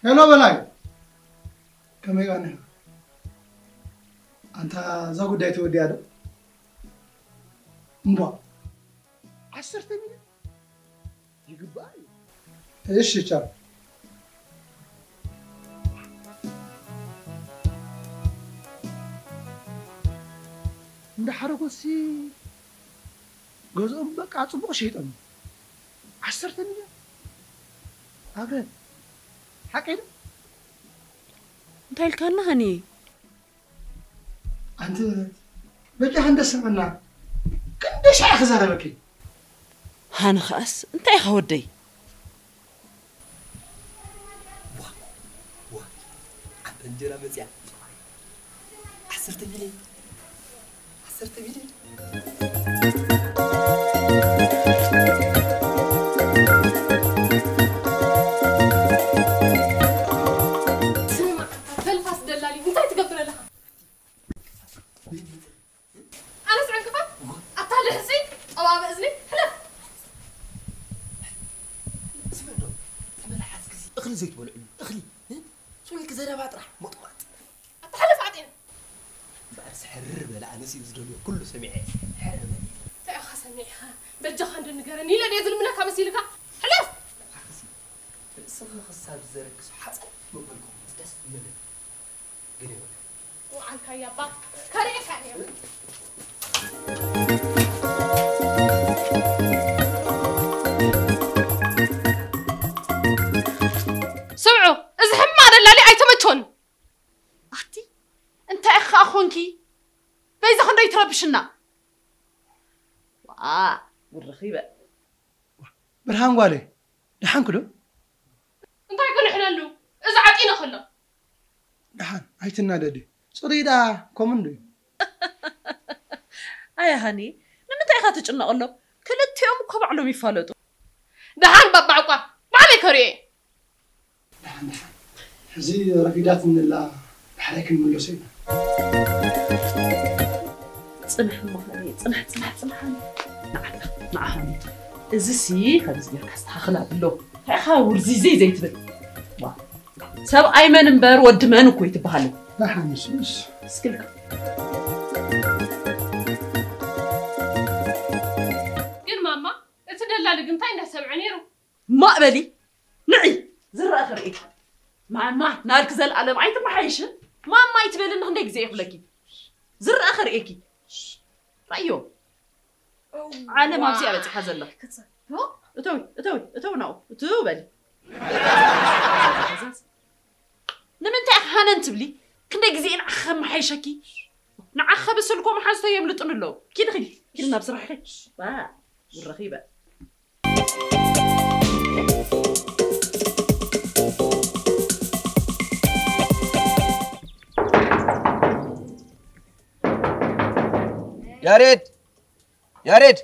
ሄሎ በላይ፣ ከመይ ቀኒኻ? ኣንታ እዛ ጉዳይ ተወዲኣ ዶ? እምቧ፣ ዓሰርተ ሚልዮን ይግባእ እዩ። እሺ፣ ቻው። እንዳ ሓረጎሲ ገዝኦም በቃ ጽቡቕ ሸይጦም። ዓሰርተ ሚልዮን ኣብረን። ሓቀይ ዶ? እንታይ ኢልካና ሃኒ? ኣንቲ በጃ ክንደ ሰመና ክንደ ሻዕ ክዛረበኪ። ሃኒ ኸኣስ እንታይ ኢኻ ወደይ? ዋ፣ ዋ፣ ዓባይ እንጀራ መጽያ። ዓሰርተ ሚልዮን። ዓሰርተ ሚልዮን። ስማዕ፣ ፈልፋስ ደላሊ፣ እንታይ ትገብር ኣለኻ? ኣነስ ዕንቅፋት፣ ኣታ ልሕሲ፣ ጠባብ እዝኒ፣ ሕለፍ። ስምዕ ዶ፣ ተመላሓስ ግዜ እኽሊ ዘይትበልዕሉ፣ እኽሊ፣ እ? ስወይኪ ዘረባ ጥራሕ፣ ሞጥማጥ። ኣታ ሕለፍ ዓጤነ። እምበኣርስ ሕርር በለ፣ ኣነስ እዩ ዝደልዮ ኩሉ ሰሚዐ፣ ሕርር በለ። እንታይ ኢኻ ሰሚዕኻ? በጃኻ እንዶ ንገረኒ ኢለ ድየ ዝልምነካ መሲልካ? ሕለፍ! ንዓኽሲ ርእስኻ ክሳብ ዝዘረግስ ሓጸር ምበልኩ ደስ ምበለኒ። ግን ይበል። ውዓልካ ያባ፣ ከርእየካ እየ። ስምዑ፣ እዚ ሕማቕ ደላሊ ኣይተመቸወኒ። ኣቲ እንታይ ኢኻ ኮንኪ? በይዛ ክንዶ ይትረብሽና? ዋ፣ ውርኺ በል። ብርሃን ጓለይ፣ ደሓንኪ ዶ? እንታይ ክንሕነሉ? እዚ ዓጢነ ከሎ። ደሓን፣ ኣይትናደዲ። ጽሩይ ደኣ ከምኡ እንድዩ። ኣያ ሃኒ፣ ንምንታይ ኢኻ ትጭነቐሎም? ክልቲኦም እኮ ባዕሎም ይፋለጡ። ደሓን ባባ ዕቋር፣ ባዕለይ ከርእዮ እየ። ደሓን፣ ደሓን። ሕዚ ረፊዳትኒ ኣላ፣ ዳሕራይ ክንምለሶ ኢና። ጽንሕ እሞ ሃኒ፣ ጽንሕ፣ ጽንሕ፣ ጽንሕ ሃኒ። ንዓኻ፣ ንዓኻ ሃኒ። እዚሲ ከምዚ ጌርካ ኣስተኻኽል ኣሎ። እንታይ ኢኻ ውርዝይ ዘይትብል? ዋ፣ ሰብኣይ መን እምበር ወዲ መን እኮ ኣይትበሃልን። ደሓን፣ ንሱስ። እስክልካ። ግን ማማ፣ እቲ ደላሊ ግን እንታይ እንዳሰምዐ ነይሩ? ማእ በሊ፣ ንዒ፣ ዝረኣ ክርእየኪ። ማማ፣ ናልኪ ዘልኣለም ኣይትመሓየሽን። ማማ ኣይትበልኒ፣ ክንደይ ግዜ ይኽብለኪ? ዝረኣ ክርእየኪ። ራእዮ። ዓለም ኣብዚኣ በጺሓ ዘላ። እተዊ፣ እተዊ፣ እተዊ ናብኡ፣ እትው በሊ። ንምንታይ ኢኺ ሃነን ትብሊ? ክንደይ ግዜ ንዓኺ ከመሓይሸኪ? ንዓኺ ብስልኮ መሓዝቶ የምልጡኒ ኣለዉ። ኪዲ፣ ኪዲ፣ ኪዲ ናብ ስራሕኺ። ባ፣ ውረኺ ይበል። ያሬድ! ያሬድ!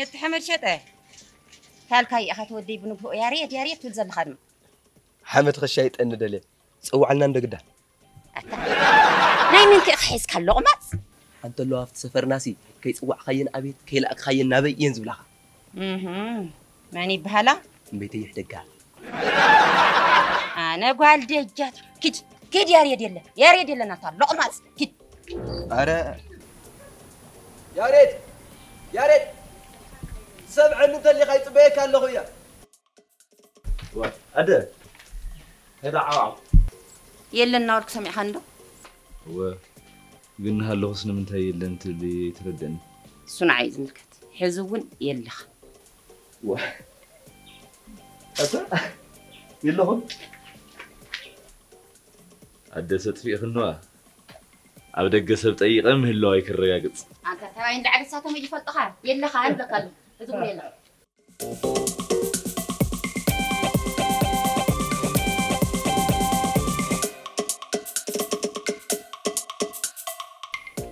እቲ ሓመድ ሸጠ። ታልካ ኢኻ ትወደይ ብንግሆ ያሬድ፣ ያሬድ ትብል ዘለኻ ድማ። ሓመድ ኸሻይጠኒ ደልየ። ጸውዓልና እንዶ ግዳ። ኣታ፣ ናይ መን ከ ሒዝካ ሎቕማጽ? ሓንቲ ኣለዋ ኣብቲ ሰፈርናሲ፣ ከይጽዋዕካየን ኣቤት፣ ከይለኣክኻየን ናበይ እየን ዝብላኻ። እህ፣ መን ይበሃላ? እምበይተይ ይሕደጋ። ኣነ ጓል ደጃት። ኪድ፣ ኪድ ያሬድ የለ፣ ያሬድ የለን ኣታ ሎቕማጽ፣ ኪድ። ኣረ፣ ያሬድ፣ ያሬድ፣ ሰምዐኒ እንተሊኻ ይጽበየካ ኣለኹ እያ። ዋ፣ ኣደ፣ ከይዳ ዓው ዓው። የለን እናበልኩ ሰሚዕኻኒ ዶ? እወ፣ ግን እናሃለኹስ ንምንታይ የለን ትብሊ ኣይተረድእን። እሱ ንዓይ እዩ ዝምልከት። ሕዚ እውን የለኻ። ዋ፣ ኣታ፣ የለኹን? ኣደስ ኣጥፊእኽንዋ። ኣብ ደገ ሰብ ጠይቐ ምህላወይ ክረጋግጽ። ኣንታ ሰብኣይ እንዳ ዓገሳ ከመይ ይፈልጥኻ? የለኻ፣ ይብለካ ኣለኹ። ሕዚ እውን የለኻ።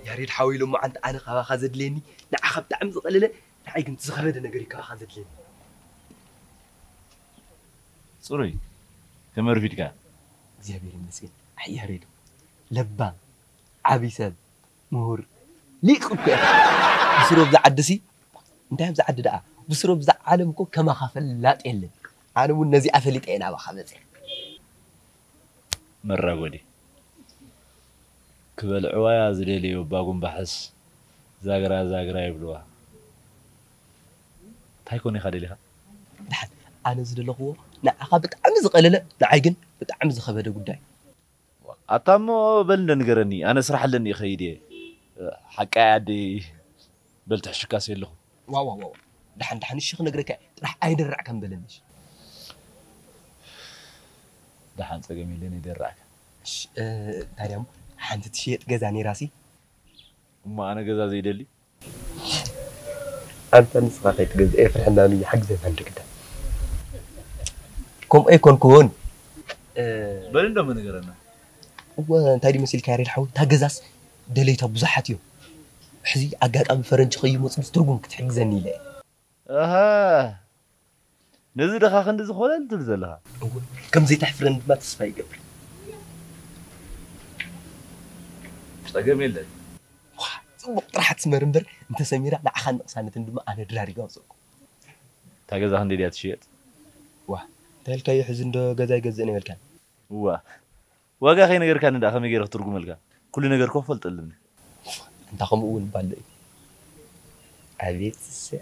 ያሬድ ሓወይ፣ ሎማዓንቲ ኣነ ካባኻ ዘድልየኒ ንዓኻ ብጣዕሚ ዝቐለለ፣ ንዓይ ግን ዝኸበደ ነገር እዩ ካባኻ ዘድልየኒ። ጽሩይ፣ ከመይ ኣርፊድካ? እግዚኣብሔር ይመስገን። ኣይ ያሬድ፣ ለባም፣ ዓቢ ሰብ፣ ምሁር፣ ሊቅ እኮ ኢኻ። ብስሩ ኣብዚ ዓዲ ሲ፣ እንታይ ኣብዚ ዓዲ ደኣ፣ ብስሩ ብዛ ዓለም እኮ ከማኻ ፈላጥ የለን። ኣነ እውን ነዚኣ ፈሊጠ እየ ናባኻ መፅእ። መራጎዲ። ክበልዕዋያ ዝደለዩ ባጉምባሕስ ዛግራ ዛግራ ይብልዋ። እንታይ ኮን ኢኻ ደሊኻ? ድሓን ኣነ ዝደለኽዎ ንዓኻ ብጣዕሚ ዝቐለለ፣ ንዓይ ግን ብጣዕሚ ዝኸበደ ጉዳይ። ኣታ እሞ በል እንደ ንገረኒ፣ ኣነ ስራሕ ኣለኒ ይኸይድ እየ። ሓቃይ ኣደይ በል ትሕሽካስ የለኹ። ዋው ዋው ዋው። ደሓን ደሓን እሺ ክነግረካ እየ። ጥራሕ ኣይደራዕካን በለኒ እሺ። ደሓን ጸገም የለን ይደራዕካ። እሺ፣ እ፣ ታዲያ እሞ ሓንቲ ትሽየጥ ገዛ ነይራሲ? እሞ ኣነ ገዛ ዘይደሊ? ኣንታ ንስኻ ከይትገዝእ የፍርሐና እምኒ ሓግዘና እንዶ ግዳ። ከምኡ ኣይኮንኩን። እ፣ በል እንዶ መነገረና። እወ፣ እንታይ ድዩ መሲልካ ያሬድ ሓወይ? እታ ገዛስ ደለይታ ብዙሓት እዮም። ሕዚ ኣጋጣሚ ፈረንጂ ከይመጹ ትርጉም ክትሕግዘኒ ኢለ እየ። ኣሃ፣ ነዚ ድኻ ክንዲ ዝኾለል ትብል ዘለኻ? እወ፣ ከም ዘይተሕፍረኒ ድማ ተስፋ ይገብር። ጸገም የለን። ዋ፣ ጽቡቕ ጥራሕ ትስመር እምበር፣ እንተ ሰሚራ ንዓኻን ንቕሳነትን ድማ ኣነ ድራር ይጋብዘኩም። እታ ገዛ ክንደይ ድያ ትሽየጥ? ዋ፣ እንታይ ኢልካዮ? ሕዚ እንዶ ገዛ ይገዝእን ኣይበልካን? እዋ፣ ዋጋ ከይነገርካኒ ደኣ ከመይ ገይረ ክትርጉመልካ? ኩሉ ነገር እኮ ክፈልጥ ኣለኒ። እንታ ከምኡ እውን እባ ኣሎ እዩ። ኣቤት ስስዐ።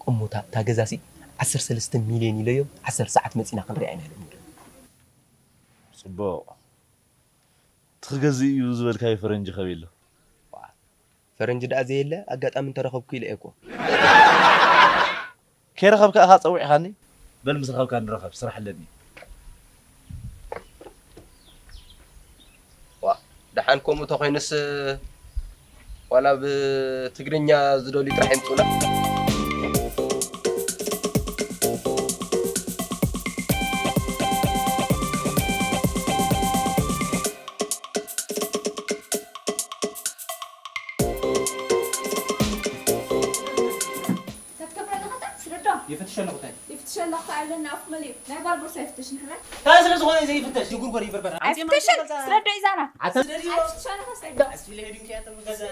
እሞ እታ፣ እታ ገዛሲ ዓሰርተ ሰለስተ ሚልዮን ኢለዮም፣ ዓሰርተ ሰዓት መጺና ክንሪኣ ኢና ኢሎም። ጽቡቕ። እቲ ክገዝእ እዩ ዝበልካዮ ፈረንጂ ከበይ ኣሎ? ዋ፣ ፈረንጂ ደኣ ዘየለ ኣጋጣሚ እንተረኸብኩ ኢለ እየ እኮ። ከይረኸብካ ኢኻ ጸዊዕኻኒ? በል ምስ ረኸብካ ንራኸብ፣ ስራሕ ኣለኒ። ዋ፣ ደሓን ከምኡ ተኾይኑስ ዋላ ብትግርኛ ዝደልዩ ጥራሕ ይምጹና። እንታይ ትገብር ኣለኻ? እንታይ ትስረዶ? ይፍትሽ ኣለኹ። እንታይ? ይፍትሽ ኣለኹ ኣይብለኒ፣ ኣፉ መሊኡ። ናይ ጓል ቦርሳ ይፍትሽ ንሕና። እንታይ ስለ ዝኾነ ዘይፍተሽ? ይጉርጎር ይበርበር። ኣይፍትሽን። ስረዶ ኢዛና። ኣታ ስደድዮ። ኣይፍትሽ ኣለኻ፣ ስረዶ። ኣስፊለ ሄድን ከያ ተም ገዛ።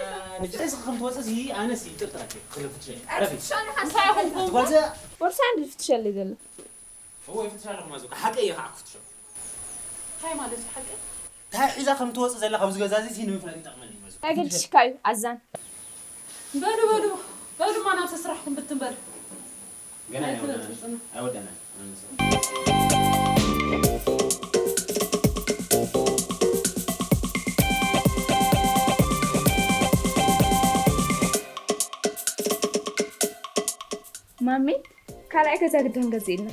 ንጅ ተስ ከም ትወጽእ ሲ ኣነስ ይጥርጥራክ። ክፍትሽ። ኣይፍትሽ ኣለኻ፣ እንታይ ስረዶ። ይኹን? ጓዘ። ቦርሳ እንዲ ይፍትሽ ኣለይ ዘሎ። እዎ፣ ይፍትሽ ኣለኹ ማዘ። ሓቀይ እየ፣ ከዓ ክፍትሽ። እንታይ ማለት እዩ ሓቀይ? እንታይ ሒዛ ከም ትወጽእ ዘላ ካብዚ ገዛ እዚ ሲ ንምፍላጥ ይጠቕመኒ እዩ ማዘ። ኣገድሽካ እዩ፣ ኣዛን። በሉ፣ በሉ፣ በሉ፣ እማ ናብቲ ስራሕኩም ብትን በሉ። ገና ኣይወዳእናን። ኣይወዳእናን። ማሚ፣ ካልኣይ ገዛ ግድን ገዚእልና።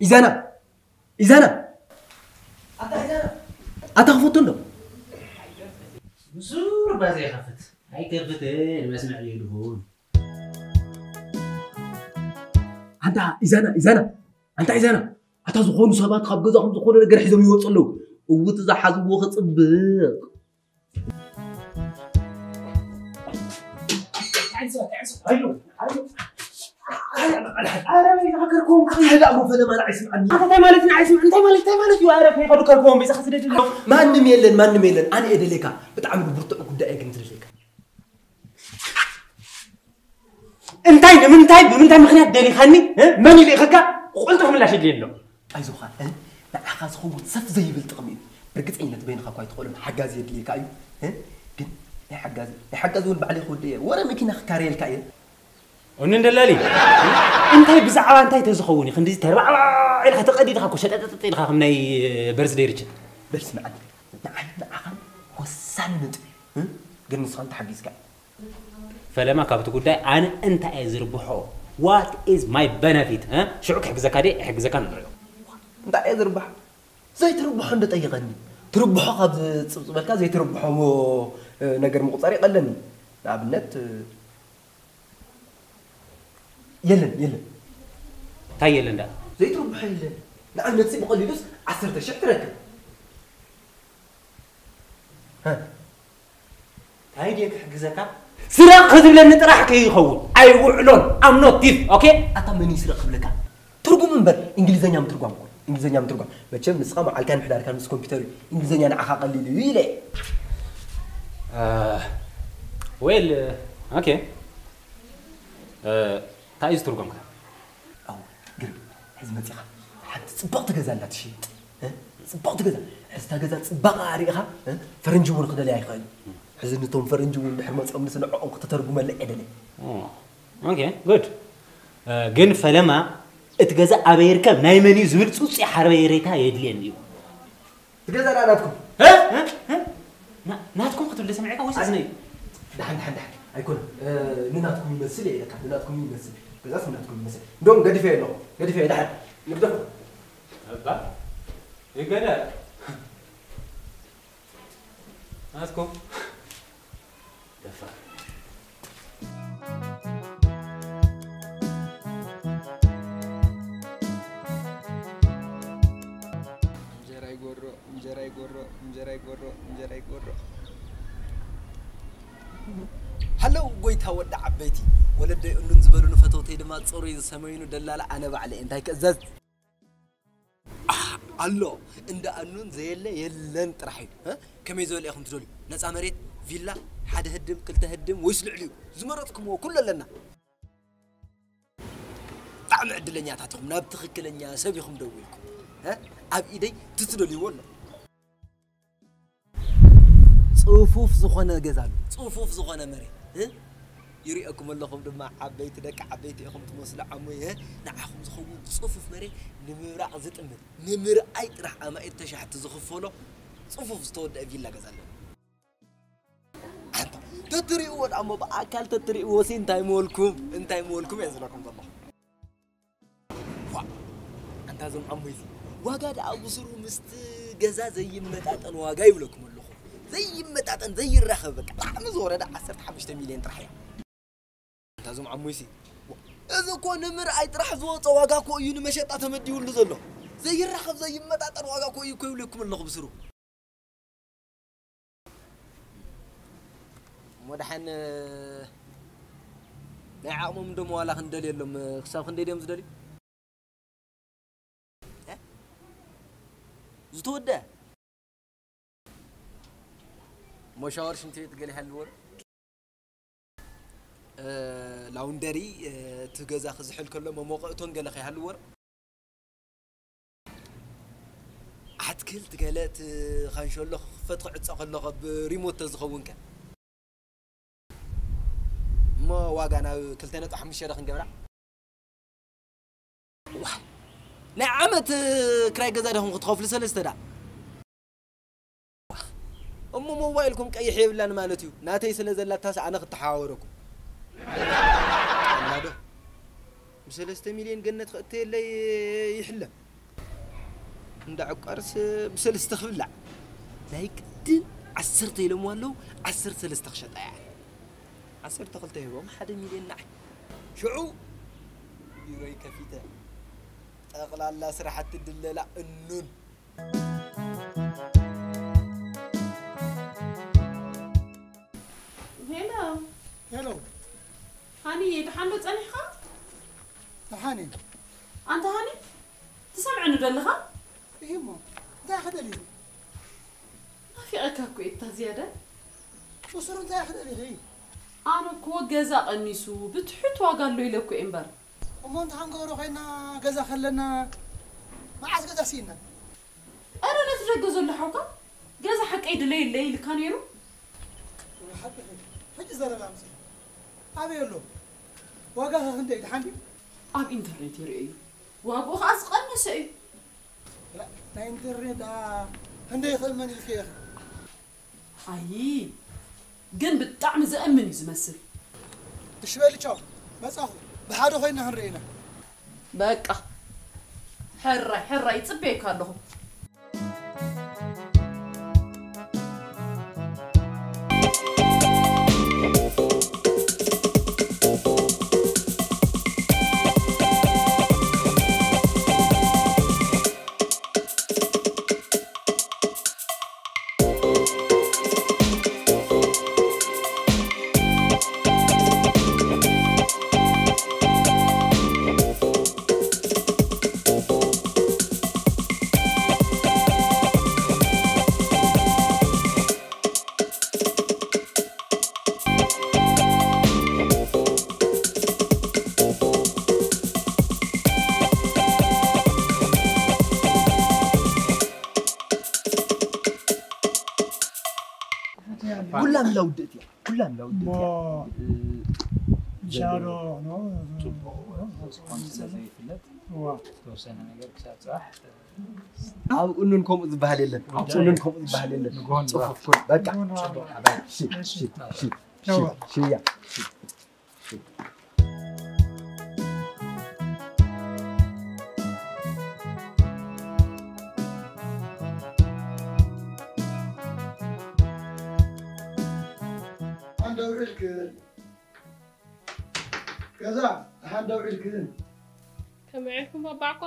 ኢዛና! ኢዛና! ኣታ ኢዛና! ኣታ ክፈቶ እንዶ? ብዙር ባዘ ይኸፍት። ኣይከፍትን፣ መስምዕ የድሁን። ኣንታ ኢዛና፣ ኢዛና፣ ኣንታ ኢዛና፣ ኣታ ዝኾኑ ሰባት ካብ ገዛኹም ዝኾነ ነገር ሒዞም ይወፁ ኣለዉ። እውት ዝሓዝዎ ክፅብቕ። ኧረ በይዛ ከርከቦም ከ- ኣታ እንታይ ማለት ንዓይ ስምዕ፣ እንታይ ማለት፣ እንታይ ማለት እዩ? ኧረ ከይኸዱ ከርከቦም በይዛ ከስደድልኝ። ማንም የለን፣ ማንም የለን። ኣነ እየ ደሌካ። ብጣዕሚ ብርቱዕ ጉዳይ እየ ግን ዝደሌካ። እንታይ፣ ንምንታይ፣ ብምንታይ ምኽንያት ደሊኻኒ? እ? መን ይልእኸካ? ቁልጡፍ ምላሽ የድልየኒ ኣሎ። ኣይዞኻ፣ እ? ንዓኻ ዝኸውን ሰፍ ዘይብል ጥቕሚ እዩ። ብርግፀኝነት በይንኻ እኳ ኣይትኽእሎን፣ ሓጋዚ የድልየካ እዩ። እ? ግን ናይ ሓጋዚ፣ ናይ ሓጋዚ እውን ባዕለይ ክወድእ እየ። ወረ መኪና ክካረየልካ እየ። እኒ እንደላሊ፣ እንታይ ብዛዕባ እንታይ ተዝኸውን እዩ? ክንዲ ተርባዕባዕ ኢልካ ተቐዲድካ እኮ ሸጠጠጠጥ ኢልካ ከም ናይ በርዝደይ ርችት። በል ስምዓኒ፣ ንዓይ ንዓኻን ወሳኒ ነጥቢ እዩ። እ? ግን ንስኻ እንተሓጊዝካ። ፈለማ ካብቲ ጉዳይ ኣነ እንታይ እየ ዝርብሖ? What is my benefit? እ? ሽዑ ክሕግዘካ ድየ? ይሕግዘካ ንሪኦ። እንታይ እየ ዝርብሖ? ዘይትርብሖ እንዶ ጠይቐኒ። ትርብሖ ካብ ዝጽብጽበልካ ዘይትርብሖ ሞ-፣ እ፣ ነገር ምቑጻር ይቐለኒ። ንኣብነት፣ እ፣ የለን፣ የለን። እንታይ የለን ደኣ? ዘይትርብሖ የለን። ንኣብነት ሲ ብቐሊሉስ ዓሰርተ ሽሕ ትረክብ። ሃ? እንታይ ድየ ክሕግዘካ? ስረቕ ክትብለኒ ጥራሕ ከይኸውን ኣይውዕሎን። I'm not thief, okay? ኣታ መን እዩ ስረቕ ክብለካ? ትርጉም እምበር እንግሊዘኛ ምትርጓም እኮ። እንግሊዘኛ ምትርጓም። መቸም ንስኻ መዓልካን ምሕዳርካን ምስ ኮምፒውተር እዩ። እንግሊዘኛ ንዓኻ ቀሊል እዩ ኢለ። Well, okay. እንታይ እዩ ዝትርጎምካ? ኣው ግርም ሕዚ መፂኻ ሓንቲ ፅብቕቲ ገዛ ኣላ ትሽየጥ። እ? ፅብቕቲ ገዛ። ሕዚ እታ ገዛ ፅባቐ ኣሪእኻ እ? ፈረንጂ እውን ክደልያ ይኽእል እዩ። ሕዚ ነቶም ፈረንጂ እውን ድሕር መፂኦም ንስንዕኦም ክተተርጉመለ እየ ደለ። ኦኬ ጉድ። ግን ፈለማ እቲ ገዛ ኣበይ ይርከብ ናይ መን እዩ ዝብል ፅፁይ ሓበሬታ የድልየኒ እዩ። እቲ ገዛ ደኣ ናትኩም። ናትኩም ክትብል ሰሚዕካ ወይስ እዝነይ? ደሓን ደሓን ደሓን ኣይኮነን። ንናትኩም ይመስል እየ ኢለካ። ንናትኩም ይመስል። ገዛስ ንናትኩም ይመስል። እንደውም ገዲፈ ኣለኹ። ገዲፈ ደሓን ንግደፉ። እባ ይገደ ናትኩም ደፋር። እንጀራ ይጎሮ እንጀራ ይጎሮ እንጀራ ይጎሮ እንጀራ ይጎሮ። ሃለው ጎይታ ወዲ ዓበይቲ ወለደይ እኑን ዝበሉኒ ፈተውተይ ድማ ፅሩይ ዝሰመዩኒ ደላላ ኣነ ባዕለ እንታይ ክእዘዝ። ኣሎ እንዳ ኣኑን ዘየለ የለን ጥራሕ እዩ። ከመይ ዝበለ ኢኹም ትደልዩ? ነፃ መሬት፣ ቪላ፣ ሓደ ህድም፣ ክልተ ህድም ወይስ ልዕሊኡ? ዝመረፅኩምዎ ኩሉ ኣለና። ብጣዕሚ ዕድለኛታት ኢኹም፣ ናብ ትኽክለኛ ሰብ ኢኹም ደዊልኩም። ኣብ ኢደይ ትትደልይዎ ኣሎ። ፅፉፍ ዝኾነ ገዛ ኣሎ፣ ፅፉፍ ዝኾነ መሬት። ይሪኦኩም ኣለኹም ድማ ዓበይቲ ደቂ ዓበይቲ ኢኹም ትመስሉ ዓሞይ። ንዓኹም ዝኸውን ፅፉፍ መሬት ንምብራቕ ዝጥምን ንምርኣይ ጥራሕ ኣማኢት ተሻሕቲ ዝኽፈሎ ፅፉፍ ዝተወደአ ቪላ ገዛ ኣለና። ኣንታ ተትሪእዎ ደኣ እሞ ብኣካል ተትሪእዎ ሲ እንታይ ምበልኩም እንታይ ምበልኩም እየ ዝብለኩም ዘለኹ። ዋ ኣንታ እዞም ዓሞይ እዚ ዋጋ ደኣ ብስሩ ምስቲ ገዛ ዘይመጣጠን ዋጋ ይብለኩም ኣለኹ። ዘይመጣጠን ዘይራኸብ በቃ ብጣዕሚ ዝወረደ ዓሰርተ ሓሙሽተ ሚልዮን ጥራሕ እያ። ኣንታ እዞም ዓሞይሲ እዚ እኮ ንምርኣይ ጥራሕ ዝወፀ ዋጋ እኮ እዩ ንመሸጣ ተመዲቡሉ ዘሎ። ዘይራኸብ ዘይመጣጠን ዋጋ እኮ እዩ እኮ ይብለኩም ኣለኹ ብስሩ። እሞ ደሓን ናይ ዓቕሞም እንዶ መዋላ ክንደልየሎም ክሳብ ክንደይ ድዮም ዝደልዩ? ዝተወደአ እሞ ሻወር ሽንቲ ቤት ገለ ይሃልዎ ዶ? ላውንደሪ እቲ ገዛ ክዝሕል ከሎ መሞቐእቶን ገለ ከይሃልዎ ዶ? ኣትክልት ገለ እቲ ካንሸሎ ክኽፈት ክዕፀ ከሎ ብ ሪሞት ተዝኸውን ከ? እሞ ዋጋ ናብ ክልተ ነጥቢ ሓሙሽተ ዶ ክንገብራ? ዋይ ናይ ዓመት ክራይ ገዛ ዲኹም ክትኸፍሉ ሰለስተ ዳ? እሞ ሞባይልኩም ቀይሕ የብላን ማለት እዩ። ናተይ ስለ ዘላታስ ኣነ ክተሓዋወረኩም። ኣላ ዶ? ብሰለስተ ሚልዮን ገነት ክእተየለይ ይሕለም። እንዳ ዕቋርስ ብሰለስተ ክብላዕ። ናይ ግድን ዓሰርተ ኢሎምዋ ኣለዉ፣ ዓሰርተ ሰለስተ ክሸጣ እያ። ዓሰርተ ክልተ ሂቦም ሓደ ሚልዮን ንዓይ። ሽዑ ቢሮይ ከፊተ ጠቕላላ ስራሕቲ ድለላ እኑን። ሄሎ ሄሎ ሃኒዬ፣ ደሓን ዶ ጸኒሕኻ? ደሓን እየ። ኣንታ ሃኒ፣ ትሰምዐኒ ዶ ኣለኻ? እሂ እሞ እንታይ ኢኺ ደሊኺ? ናፊቐካ እኮ እየ እታ ዝያዳ። ብሱሩ እንታይ ኢኺ ደሊኺ? ኣነ እኮ ገዛ ቀኒሱ ብትሑት ዋጋ ኣሎ ኢለ እኮ እየ እምበር። እሞ እንታይ ክንገብሮ ኮይና ገዛ ከለና መዓስ ገዛ ስኢና? ኣረ ነቲ ደገ ዘሎ ሓውካ ገዛ ሓቀይ ድለየለይ ኢልካ ነይሩ። ሓቂ ሕጂ ዘረባ ኣምፅእ ኣበይ ኣሎ? ዋጋ ከ ክንደይ ድሓን ድዩ? ኣብ ኢንተርኔት ይርእዮ እዩ ዋግኡ ከዓ ዝቐነሰ እዩ። ናይ ኢንተርኔት ደኣ ክንደይ ይኽእል መን ኢልከ ኢኺ? ኣይ ግን ብጣዕሚ ዘእምን እዩ ዝመስል። እሺ በሊ ቻው መጻኹ ብሓደ ኮይና ክንርኢ ኢና። በቃ ሕራይ ሕራይ ይፅበየካ ኣለኹ። ላውድእት እያ። ኩላን ላውድእት እያ። ሞ- እ፣ ሻዶ ዘለዎ ነው። ጽቡቕ ዝኾን ስለ ዘይፍለጥ እዋ። ዝተወሰነ ነገር ክሳብ ጽባሕ ኣብ እኑን ከምኡ ዝበሃል የለን። ኣብ እኑን ከምኡ ዝበሃል የለን። ንግሆን ጽፉፍ ኩን በቃ። ንግሆን በቃ። እሺ፣ እሺ፣ እሺ፣ እሺ፣ ሸዋ። ሽያ። ሓንዳ ውዒልክን ገዛ ሓንዳ ውዒልክን ከመይ ዕልኩም ኣባዕኳ?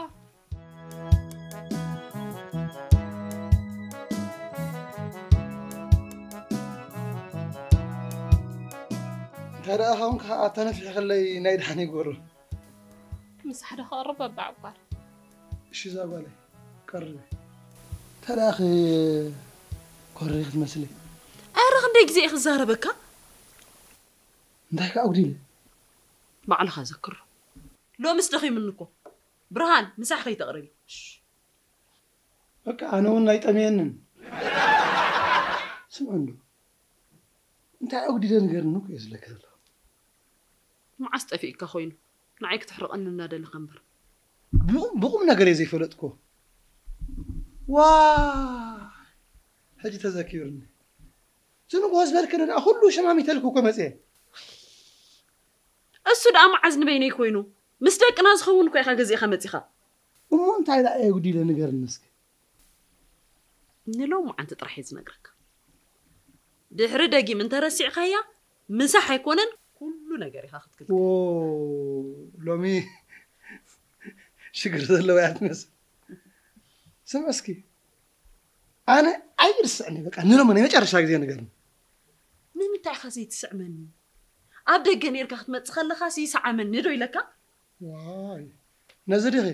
እንታይ ደኣ ኸውን ከዓ ተነፊሕለይ ናይ ደሓን ይግበሩ። ምሳሕ ዶ ክቕርብ ኣባዕኳር? እሺ እዛ ጓለይ ቀርቢ። እንታይ ደኣ ኮሪ ክትመስሊ? ኣረ ክንደይ ግዜ እየ ክዛረበካ? እንታይ ከዓ ኣጉዲለ? ባዕልኻ ዘክሮ። ሎምስ ደኺምኒ እኮ። ብርሃን ምሳሕ ከይተቕርቢ። በቃ ኣነ እውን ኣይጠምየንን። ስምዐ እንዶ እንታይ ኣጉዲለ ንገርኒ እኮ እየ ዝብለካ ዘለኹ። መዓስ ጠፊእካ ኮይኑ? ንዓይ ክትሕርቐኒ እናደለኻ እምበር። ብቑም ብቑም ነገር እየ ዘይፈለጥኩ። ዋ ሕጂ ተዘኪሩኒ። ዝንግሆ ዝበልክኒ ደኣ ኩሉ ሸማሚተልኩ እኮ መፅየ። እሱ ደኣ መዓዝ ንበይነይ ኮይኑ? ምስ ደቅና ዝኸውን እኮ ኢኻ ገዚእኻ መፂኻ። እሞ እንታይ ደኣ የጉዲለ ንገርኒ እስኪ። ንሎሚ መዓንቲ ጥራሕ እየ ዝነግረካ። ድሕሪ ደጊም እንተረሲዕካያ ምሳሕ ኣይኮነን ኩሉ ነገር ኢኻ ክትክልከል። ዎ ሎሚ ሽግር ዘለዎ እያ ትመስል። ስምዒ እስኪ ኣነ ኣይርስዕኒ በቃ ንሎሚ ናይ መጨረሻ ግዜ ንገርኒ። ንምንታይ ኢኻ ዘይትስዕመኒ? ኣብ ደገ ነይርካ ክትመጽእ ከለኻሲ ሰዓመኒ ዶ ኢለካ? ዋይ ነዚ ዲኺ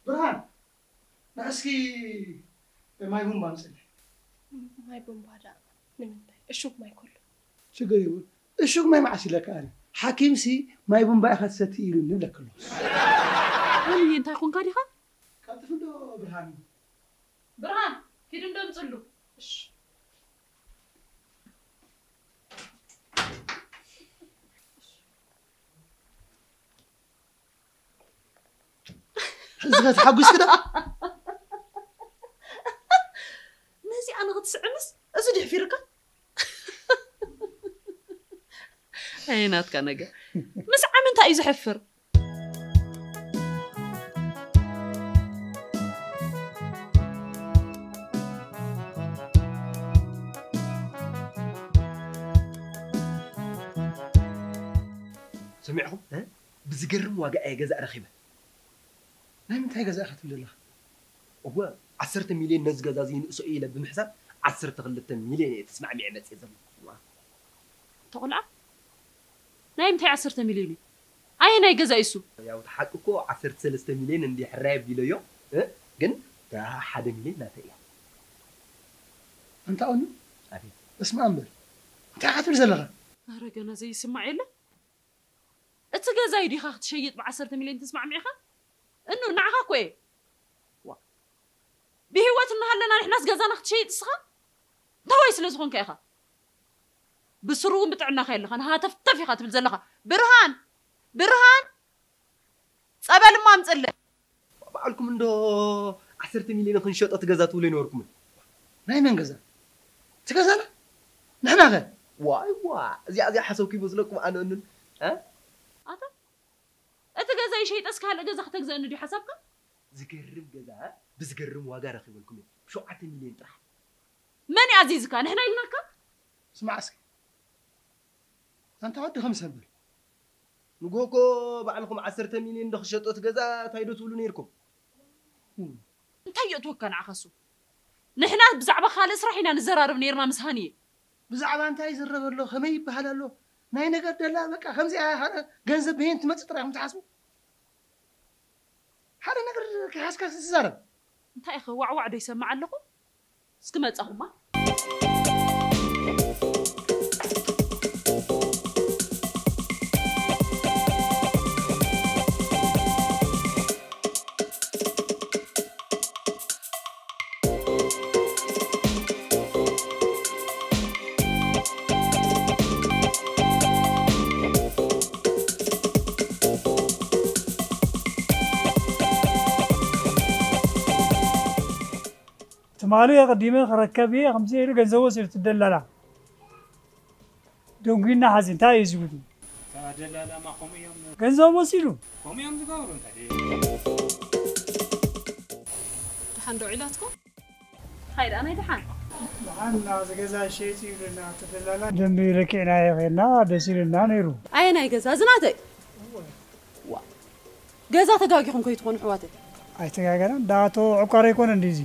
ብርሃን ንእስኪ ማይ ቡምባ ኣምፅእለይ። ማይ ቡምባ ደኣ ንምንታይ? እሹግ ማይ ከሎ። ሽግር የብሉ። እሹግ ማይ መዓስ ኢለካ ኣነ? ሓኪምሲ ማይ ቡምባ ኢኻ ትሰቲ ኢሉኒ ይብለካ ኣሎ። ኣንዬ እንታይ ኮንካ ዲኻ? ቀልጥፊ ዶ ብርሃን? ብርሃን ኪድ እንዶ ምፅሉ። እሺ። ሕዚ ኸ ተሓጒስኪ ዶ? ነዚኣ ንኽትስዕምስ እዚ ድሕፊርካ? ኣይ ናትካ ነገር። ምስዓም እንታይ እዩ ዘሕፍር? ሰሚዕኹም? እ? ብዝገርም ዋጋ እየ ገዛ ረኺበ። ናይ ምንታይ ገዛ ኢኻ ትብል ዘለኻ? እወ፣ ዓሰርተ ሚልዮን ነዚ ገዛ እዚ ይንእሶ እየ ኢለ ብምሕሳብ ዓሰርተ ክልተ ሚልዮን እየ ተስማዕሚዐ መፅየ ዘለኹ። ተቆልዓ ናይ ምንታይ ዓሰርተ ሚልዮን እዩ? ኣየ ናይ ገዛ እዩ እሱ? ያው እቲ ሓቂ እኮ ዓሰርተ ሰለስተ ሚልዮን እንዲ ሕራይ ኣቢለዮ፣ እ? ግን እታ ሓደ ሚልዮን ናተይ እያ። ኣንታ ኦኒ ኣቤት። እስማ እምበር እንታይ ኢኻ ትብል ዘለኻ? ኣረ ገና ዘይስማዕ የለ። እቲ ገዛ እዩ ዲኻ ክትሸይጥ ብዓሰርተ ሚልዮን ተስማዕሚዕኻ? እኑ ንዓኻ እኮ እየ። ዋ። ብህይወት እናሃለና ንሕናስ ገዛና ክትሸይጥ እስኻ? እንታዋይ ስለ ዝኾንካ ኢኻ? ብስሩ እውን ብጥዕናኻ የለኻን። ሃተፍተፍ ኢኻ ትብል ዘለኻ። ብርሃን! ብርሃን! ጸበል እሞ ኣምጽለይ። ባዕልኩም እንዶ ዓሰርተ ሚልዮን ክንሸጦ እቲ ገዛ ትብሉ ኣይነበርኩምን? ናይ መን ገዛ? እቲ ገዛና? ንሕና ኸ? ዋይ ዋ፣ እዚኣ እዚኣ ሓሰብኩ ይመስለኩም ኣነ እኑን? እ? ኣታ እቲ ገዛ ይሸይጠስ ካልእ ገዛ ክተግዘእኒ ድዩ ሓሳብካ? ዝገርም ገዛ እ? ብዝገርም ዋጋ ረኺበልኩም እየ። ብሸውዓተ ሚልዮን ጥራሕ። መን እዩ ኣዚዝካ? ንሕና ኢልናካ? ስማዕ እስኪ ኣንታ ወዲ ከም ሰብ በል። ንጎ እኮ ባዕልኹም ዓሰርተ ሚልዮን ዶ ክሸጦ እቲ ገዛ እንታይ ዶ ትብሉ ነይርኩም? እንታይ የእትወካ ንዓኻ እሱ? ንሕና ብዛዕባ ካልእ ስራሕ ኢና ንዘራረብ ነይርና ምስ ሃንየ። ብዛዕባ እንታይ ይዝረብ ኣሎ? ከመይ ይበሃል ኣሎ? ናይ ነገር ደላ በቃ ከምዚኣ ገንዘብ ብሄን ትመፅእ ጥራሕ ኢኹም ትሓስቡ? ሓደ ነገር ከይሓዝካ ትዛረብ። እንታይ ኢኸ ዋዕዋዕ ዶ ይሰማዕ ኣለኹ? እስኪ መጻኹማ። ማሉ የቐዲመ ክረከብ እየ ከምዚ ኢሉ ገንዘብ ወሲዱ ትደላላ። ደንጉይና ሓዚ እንታይ እዩ ዝብል? ደላላማ ከምኡ እዮም። ገንዘብ ወሲዱ። ከምኡ እዮም ዝገብሩ እንታይ? ደሓን ዶ ዒላትኩም? ሃይ ደኣ ናይ ደሓን። ደሓን ናዚ ገዛ ሸይጥ ይብልና እቲ ደላላ። ደንቢ ረኪዕና የኸና ደስ ኢልና ነይሩ። ኣየ ናይ ገዛ ዝናተይ። ዋ። ገዛ ተጋጊኹም ከይትኾኑ ኣሕዋተይ። ኣይተጋገናን። ዳኣቶ ዕቋር ኣይኮነን ድዩ እዚ?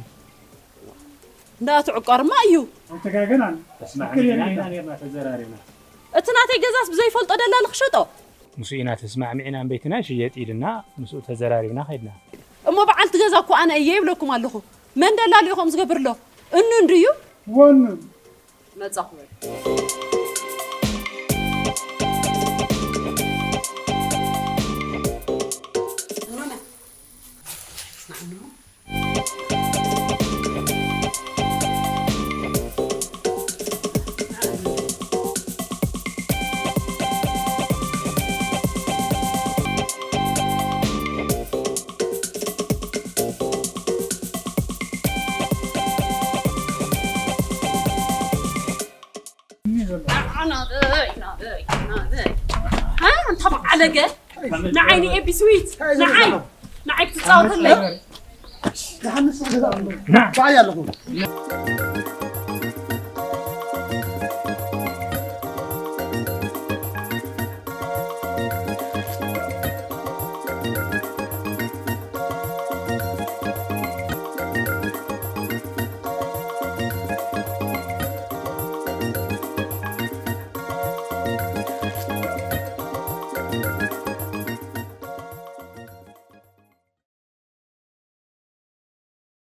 ዳኣቶ ዕቋርማ እዩ። ኣይተጋገናን። ተስማዕሚዕና ትክክል ኢና የለን። ኔርና ተዘራሪብና። እቲ ናተይ ገዛስ ብዘይፈልጦ ደላሊ ክሸጦ? ምስኡ ኢና ተስማዕሚዕና እምበይትና ሽየጥ ኢልና ምስኡ ተዘራሪብና ከይድና። እሞ በዓልቲ ገዛ እኮ ኣነ እየ ይብለኩም ኣለኹ። መን ደላሊ እዩ ከምኡ ዝገብር ኣሎ? እኑ እንድዩ? ወኑ። መጻኹ በል። ናበይ ናበይ ናበይ? እ፣ እንታ በዓለገ ንዓይ ንኤቢ ስዊት ንዓይ ንዓይ ክትጻወተለይ።